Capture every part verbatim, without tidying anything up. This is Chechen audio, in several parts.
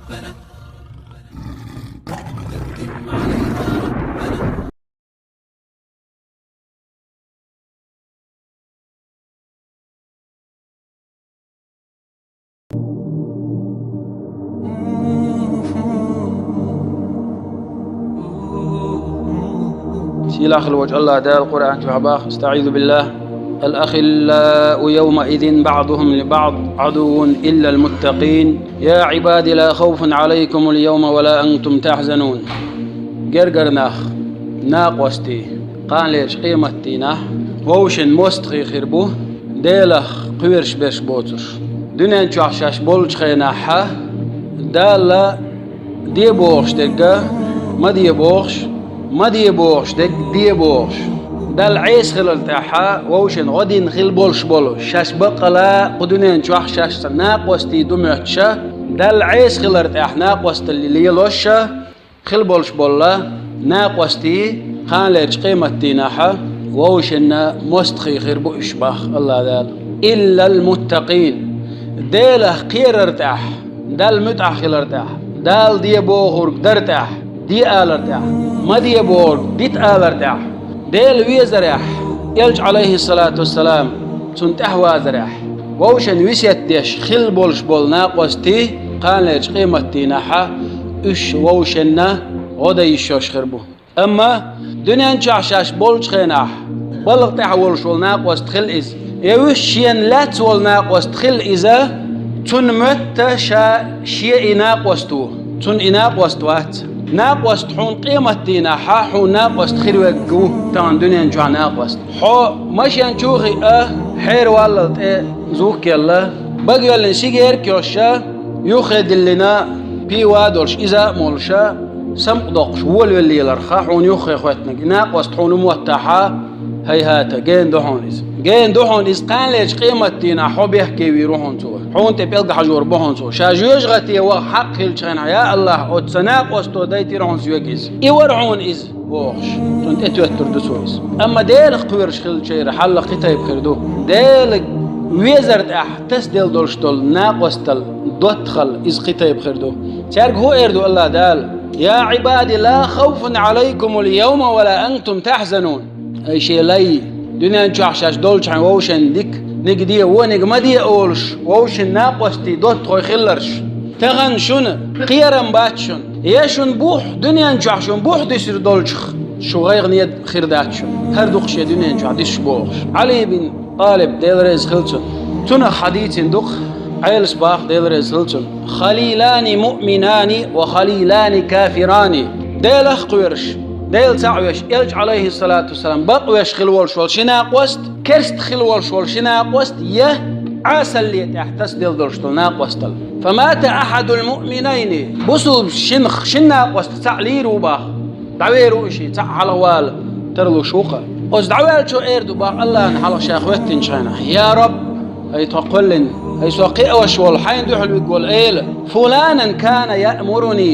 Сийлахь волчу Аллах Дала Къуръан чохь боху: أستعيذ بالله. الأخلاء يومئذ بعضهم لبعض عدو إلا المتقين. يا عباد لا خوف عليكم اليوم ولا أنتم تحزنون. Гергара нах, накъостий, кханалерчу къематдийнахь вовшийн мостагӀий хир бу, Делах кхоьруш берш боцурш. Дуьнен чохь шаьш болчу хенахь Дала де бохуш дерг ма де бохуш, ма де бохуш дерг де бохуш. Далла Ӏеса хилар тӀехь вовшийн гӀо дина хила болуш болу, шаьш баккъала кху дуьнен чохь шаьшца накъостий ду моьттуш, Далла Ӏеса хилар тӀехь накъосталла лелош хила болуш болу накъостий кханалерчу къематдийнахь вовшийн мостагӀий хир бу уьш, боху Аллах Дала. إلا المتقين. Делах кхерар тӀехь, Далла муьтӀахь хилар тӀехь, Дала де бохург дар тӀехь, де алар тӀехь, ма де бохург дита алар тӀехь, Дела везарехь, Элча, Ӏалайхиссалату вассалам, цунна тӀаьхьавазарехь, вовшийн весет деш хила болуш болу накъостий кханалерчу къематдийнахь уьш вовшийн гӀо дан йиш йолуш хир бу. Амма дуьнен чохь шаьш болчу хенахь балха тӀехь волуш волу накъост хила иза, я вуьш шена лаьцна волу накъост хила иза, цунна моьтту ша шен и накъост ву, цунна и накъост вац. Накъост хьуна къематдийнахь хьуна накъост хир верг ву тахана дуьнен чохь накъост. Хьо машен чу а хиъна, хьеран валлал тӀе зув а кхиъна, бага йоьллина сигерка а йолуш, юххе диллина пиво а долуш, иза а молуш, самукъадоккхуш волавелла леларх хьуна юххе хӀоьттинарг, и накъост хьуна моттахь, хӀайхӀата, гена ду хьуна иза. Гена ду хьуна иза, кханалерчу къематдийнахь хьо бехке вийр ву хьуна цо. Хьуна тӀе пӀелг хьажор бу хьуна цо. Ша жоьжахате ваха хьакъ хилча хенахь, я Аллах, оцу сан накъосто дайтира хьуна соьга иза. И вара хьуна иза, бохуш, цунна тӀетоьттур ду цо иза. Амма Делах кхоьруш хиллачеран хьал кхин тайпа хир ду. Дела везар тӀехь тасаделла долуш долу накъосталла, доттагӀалла иза кхин тайпа хир ду. Цаьрга хӀун эр ду Аллах Дала: يا عباد لا خوف عليكم اليوم ولا أنتم تحزنون. Ай шен лай, дуьнен чохь шаьш долчохь вовшийн диканиг де, вониг ма де олуш, вовшийн накъостий, доттагӀой хилларш. Тахана шуна кхерам бац шуна. Я шуна бух, дуьнен чохь шуна бух дуьсур долчух, шу гӀайгӀане хир дац шуна. ХӀара ду-кх шен дуьнен чохь дуьсуш бохуш. Ӏали бин ТӀалиб, Дела реза хила цунна, цунах хьадийцина ду-кх, Ӏелас боху, Дела реза хила цунна: خليلان مؤمنان وخليلان كافران. Делах кхоьруш, Дела цхьаъ веш, Элча, Ӏалайхиссалату вассалам, бакъвеш хила волуш волу ши накъост, керста хила волуш волу ши накъост, я Ӏесалле тӀехь тасаделла долуш долу накъосталла. فمات أحد المؤمنين. Бусулба шинах шина накъостах цхьаъ лийр ву боху. ДӀавер ву и шиъ, цхьаъ хьалхавала тарлуш ву-кх. Оцу дӀаваьллачо эр ду боху Аллахьна хьалха ша хӀоьттинчу хенахь: يا رب, хӀай тхо кхоьллина, хӀай со кхиавеш волу, хьайна дуьхьал вуьгу волу эла, فلانا كان يأمرني.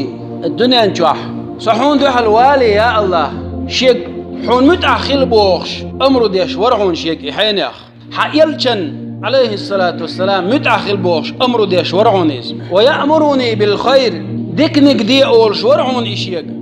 Дуьнен чохь со хьуна дуьхьал вале, я Аллах, шега хьуна муьтӀахь хила бохуш, амру деш вара хьуна шега и хьенех. Хьан Элчанна, Ӏалайхиссалату вассалам, муьтӀахь хила бохуш, амру деш вара хьуна иза. ويأمرني بالخير, диканиг де олуш вара хьуна и шега.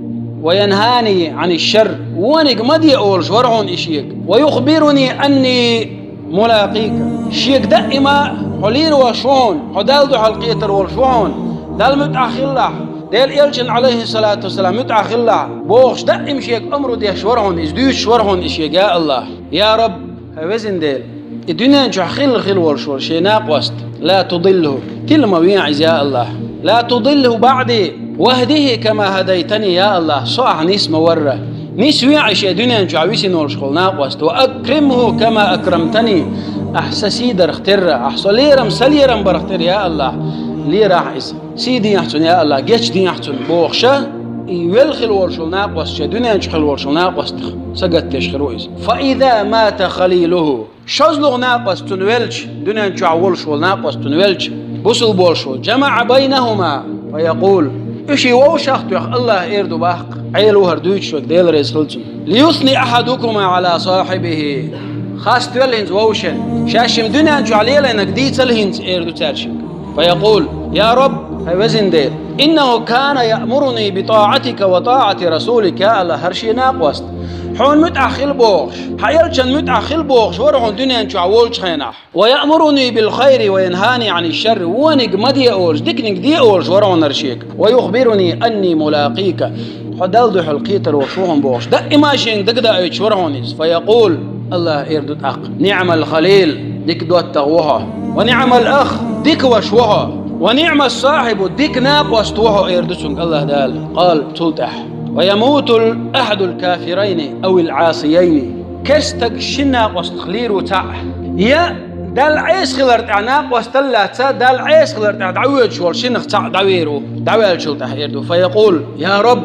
وينهاني عن الشر, вониг ма де олуш вара хьуна и шега. ويخبرني أني ملاقيك. Шега даима хьо лийр волуш ву хьуна, хьо Далла дуьхьал кхетар волуш ву хьуна. Далла муьтӀахь хилалахь, Делан Элчанна, Ӏалайхиссалату вассалам, муьтӀахь хилалахь бохуш, даим шега амру деш вара хьуна иза, дуьйцуш вара хьуна и шега, я Аллах. Я Раб, хӀай везан Дела, и дуьнен чохь хилла хила волуш волу шен накъост, لا تضله, тила ма вехьа иза, я Аллах. لا تضله بعدي واهده كما هديتني, я Аллах, со ахь нис ма варра. Нис вехьа и шен дуьнен чохь висина волуш волу накъост. وأكرمه كما أكرمتني, ахь сан сий дарх терра, ахь со лерам, сан лерам барх терра, я Аллах, лерахь иза. Сий дехьа цунна, я Аллах, гечдехьа цунна бохуша, и велла хила волуш волу накъост шен дуьнен чу хила волуш волу накъостах сагатдеш хир ву иза. فإذا مات خليله, шозлагӀа накъост цунна велча, дуьнен чохь волуш волу накъост цунна велча, бусулба волуш волу, جمع بينهما فيقول, уьш и вовшах а тоьхна, Аллах эр ду боху-кх, Ӏела ву хӀара дуьйцуш верг, Дела реза хила цунна: ليثني أحدكما على صاحبه. Хастаделла хӀинца вовшийн, шаьш-м дуьнен чохь лелийнарг дийцал хӀинца, эр ду цаьршинга. فيقول: يا رب, хӀай везан Дела, إنه كان يأمرني بطاعتك وطاعة رسولك, я АллахӀ, хӀара шен накъост, хьуна муьтӀахь хила бохуш, хьан элчан муьтӀахь хила бохуш вара хьуна дуьнен чохь волчу хенахь. ويأمرني بالخير وينهاني عن الشر, вониг ма де олуш, диканиг де олуш вара хьуна хӀара шега. ويخبرني أني ملاقيك, хьо Далла дуьхьал кхетар волуш ву хьуна бохуш. Даима шега дагадаийтуш вара хьуна иза. فيقول, АллахӀа эр ду тӀаккха: نعم الخليل, дика доттагӀа ву хьо. ونعم الأخ, дика ваша ву хьо. ونعم الصاحب, дика накъост ву хьо, эр ду цуьнга АллахӀа Дала. قال, цул тӀаьхьа: ويموت أحد الكافرين أو العاصيين. Керста стаг шина накъостах лийр ву цхьаъ. Я Далла Ӏеса хилар тӀехь накъостал лаьцна, Далла Ӏеса хилар тӀехь дӀавоьдуш волу шинах цхьаъ дӀавер ву, дӀаваьллачул тӀаьхьа эр ду. فيقول: يا رب,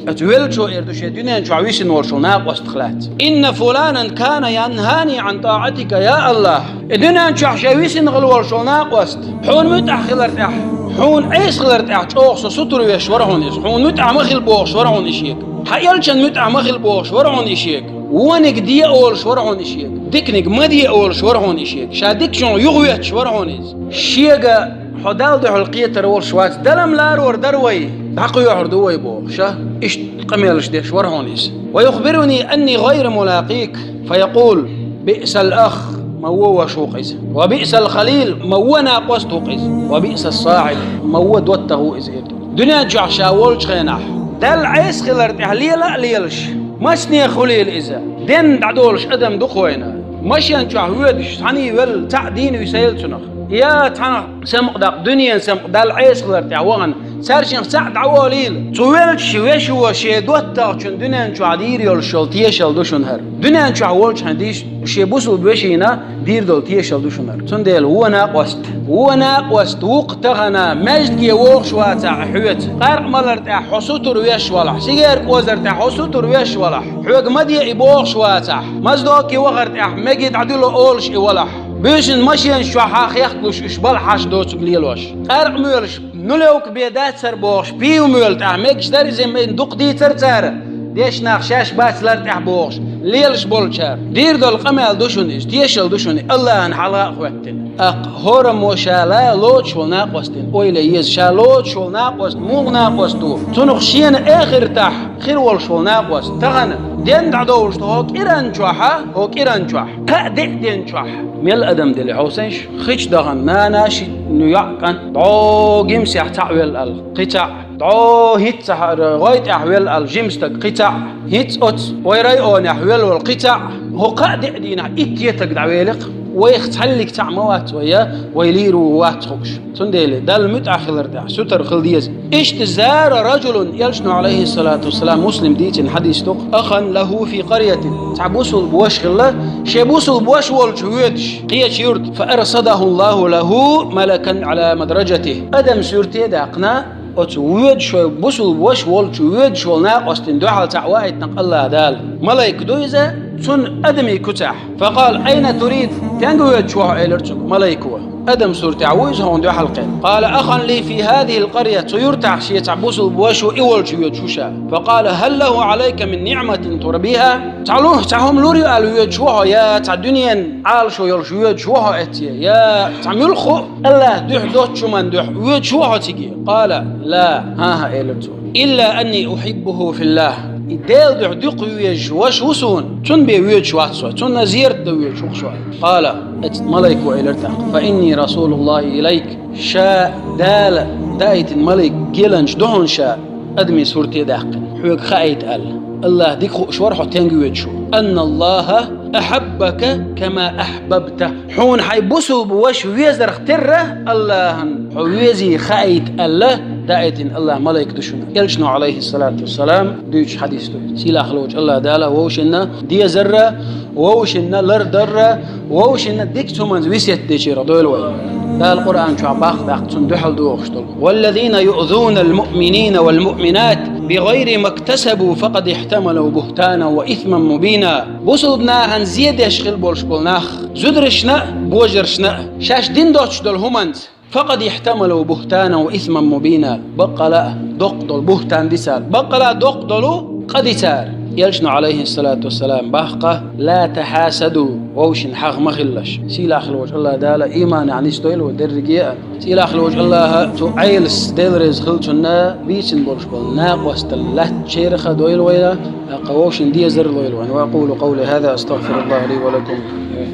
оцу веллачо эр ду шен дуьнен чохь висина волуш волу накъостах лаьцна: إن فلانا كان ينهاني عن طاعتك, я АллахӀ. И дуьнен чохь шен висина хила волуш волу накъост, хьуна муьтӀахь хилар тӀехь, хьуна Ӏеса хилар тӀехь чӀогӀа со сутара веш вара хьуна иза, хьуна муьтӀахь ма хила бохуш вара хьуна и шега. Хьан элчан муьтӀахь ма хила бохуш вара хьуна и шега. Вониг де олуш вара хьуна и шега. Диканиг ма де олуш вара хьуна и шега. Ша дикачух юхаветташ вара хьуна иза. Шега хьо Далла дуьхьал кхетар волуш вац, далам ларор дара вай, дӀакхоьхьур ду вай бохуш, иштта къамелаш деш вара хьуна иза. ويخبرني أني غير ملاقيك, فيقول: بئس الأخ, ма вон ваша ву-кх иза. وبئس الخليل, ма вон накъост ву-кх иза. وبئس الصاحب, ма вон доттагӀа ву иза, эр ду. Дуьнен чохь ша волчу хенахь, Далла Ӏеса хилар тӀехь лела а лелаш, масане хуьлийла иза, денна дӀадолуш адам ду-кх вайна. Машен чохь воьдуш, цхьаьний велла, цхьаъ дийна висийла цунах. Я цхьана самукъадаккха, дуьненан самукъа, Далла Ӏеса хилар тӀехь вахана, цаьршинах цхьаъ дӀаволийла. Цу веллачу вешо шен доттагӀчун дуьнен чохь дийр йолуш йолу тешалла ду шуна хӀара. Дуьнен чохь волчу хьайн дийш шен бусулба вешина дийр долу тешалла ду шуна хӀара. Цундела вон накъост, вон накъост ву-кх тахана, маьждиге вогӀуш вацахь хьоьца, къаркъа малар тӀехь хьо сутара веш валахь, сигар кӀозар тӀехь хьо сутара веш валахь, хьоьга ма де и бохуш вацахь, маза доке вахар тӀехь меге дӀадуьло олуш и валахь, буьйсанан машенаш чохь хьан хехкалуш уьш бала хьаш доцург лелош, къаркъа моьлуш, нулевка бен дацара бохуш, пиво моьлу тӀехь мегаш дара иза, мин дукха дийцара цара, дешнах шаьш бац лар тӀехь бохуш, лелаш болчара. Дийр долу къамел ду шуна иза, тешалла ду шуна, АллахӀана хьалха а хӀоьттина. ТӀаккха хӀораммо ша ла лоцуш волу накъостина ойла е еза, ша лоцуш волу накъост муха накъост ву? Цунах шена эхартахь хир волуш волу накъост тахана, денна дӀадовлуш ду хӀокху кӀиран чохь, хӀокху кӀиран чохь, кхаа деа ден чохь. Мел адам дели хьовсийша, хи чу дахана нана, ши йоӀ, кӀант, дӀо гимсехь цхьаъ велла аьлла, кхин цхьаъ, дӀо хӀинцца гӀой тӀехь велла аьлла жима стаг, кхин цхьаъ, хӀинцца оцу вай районехь велла волу кхин цхьаъ, хӀокху кхаа деа дийнахь итт етаг дӀавелира-кх, вайх цхьаллиг цхьаъ ма вац вай, я вай лийр ву вац хууш. Цундела Далла муьтӀахь хилар тӀехь сутара хила деза. Иштта زار رجل, элчано, عليه الصلاة والسلام, Муслима дийцина хьадис ду-кх, أخا له في قرية, цхьа бусулба ваша хилла, шен бусулба ваша волчу воьдуш кхечу юьрта, فأرصده الله له ملكا على مدرجته. Адам суьрте а даьккхина, оцу воьдуш, бусулба ваша волчу воьдуш волу накъостина дуьхьал цхьаъ ваийтина-кх АллахӀа Дала. Малайк ду иза, цунна адамийн куьцахь. فقال: أين تريد؟ Стенга воьдуш ву хьо? — элира цуьнга малайко. Адам суртехь ву иза хьуна дуьхьал кхетта. قال: أخا لي في هذه القرية, цу юьртахь шен цхьа бусулба ваша ву, и волчу воьдуш ву ша. فقال: هل له عليك من نعمة تربيها؟ Цхьа лур, цхьа хӀума лур ю аьлла воьдуш ву хьо, я цхьа дуьненан Ӏалашо йолуш воьдуш ву хьо эцце, я цхьа муьлхха а АллахӀан дуьхьа, доцчу хӀуманна дуьхьа воьдуш ву хьо цига? قال: لا, хӀан-хӀа, — элира цо. — إلا أني أحبه في الله. И Делан дуьхьа дукха везаш ваша ву суна, цунна бен воьдуш вац со, цунна зерат дан воьдуш ву-кх со. قال, эцу малайко элира тӀаккха: فإني رسول الله إليك. Ша Дала даийтина малайк геланча ду хьуна ша, адамийн сурте а даьккхина, хьоьга хаийта аьлла. АллахӀ дика хууш вара хьо стенга воьдуш ву. أن الله أحبك كما أحببته. Хьуна хьайн бусулба ваша везарх терра АллахӀан хьо везий хаийта аьлла, даийтина АллахӀан малайк ду шуна. Элчано, عليه الصلاة والسلام, дуьйцуш хьадис ду. Сийлахь волчу АллахӀа Дала вовшашна дезарра, вовшашна лардарра, вовшашна дикачу хӀуманца весет дечарах дойла вай. Дала Къуръан чохь баккха даккха цунна дуьхьал дохуш долу: والذين يؤذون المؤمنين والمؤمنات بغير ما اكتسبوا فقد احتملوا بهتانا وإثما مبينا. Бусулба нахана зе деш хила болуш болу нах, зударшна а, божаршна а, шаьш дина доцуш долу хӀуманца, فقد احتملوا بهتانا وإثما مبينا, баккъала а доккха долу бухӀтан ди цара, баккъала а доккха долу къа ди цара. Элчано, алейхиссалату вассалам, баьхкаб: «لا تحاسدوا», вовшийн хьагӀ ма хилалаш. Сийлахь волчу АллахӀ Дала иманехь нисдойла вай дерриге а. Сийлахь волчу АллахӀа цу Ӏелас, Дела реза хила цунна, бийцина болуш болу накъосталла латтачерах а дойла вайна, тӀаккха вовшийн дезар а лойла вайна. وأقول قولي هذا، أستغفر الله لي ولكم،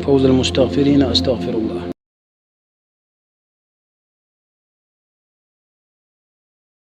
فوز المستغفرين، أستغفر الله.